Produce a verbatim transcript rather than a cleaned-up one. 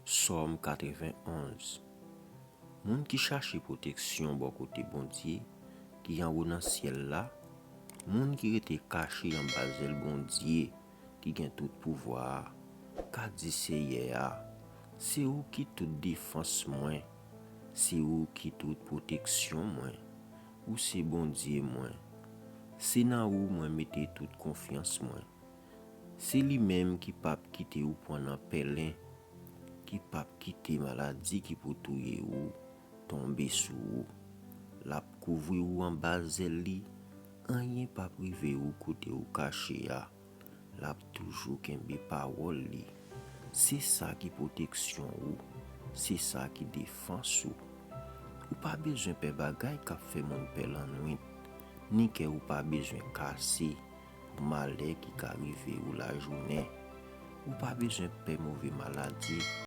Sòm katrevenn-onz. Moun ki chache pwoteksyon bò kote Bondye, ki anwo nan syèl la, moun ki rete kache anba zèl Bondye, ki gen tout pouvwa a, ka di Seyè a, se ou ki tout defans mwen, se ou ki tout pwoteksyon mwen, ou se Bondye mwen. Se nan ou mwen mete tout konfyans mwen. Se li menm ki p ap kite ou pran nan pèlen, ki p ap kite maladi ki pou touye ou tonbe sou ou. L ap kouvri ou anba zèl li, anyen p ap rive ou kote ou kache a. L ap toujou kenbe pawòl li. Se sa ki pwoteksyon ou, se sa ki defans ou. Ou pa bezwen pè bagay k ap fè moun pè lannwit, ni kè ou pa bezwen kase pou malè ki ka rive ou lajounen. Ou pa bezwen pè move maladi,